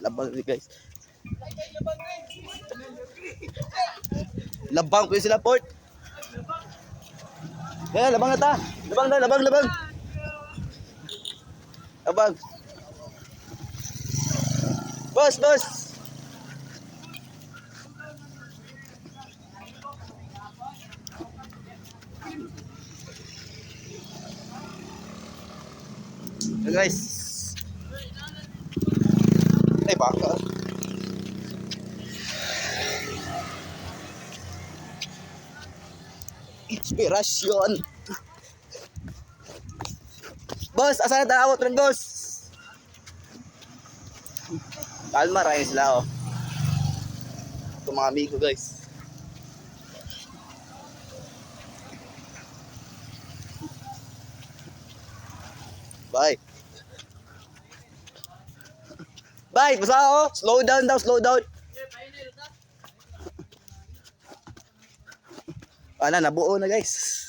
Labang rin guys. Labang po sila port. Kaya labang na ta. Labang na, labang. Labang. Boss. Hey guys. Ay baka. Inspirasyon. Boss, asan na taawat rin boss? Kalma rin sila oh. Ito mga amigo guys. Bye. Bye, basta ako. Slow down daw, slow down. Nabuo na guys.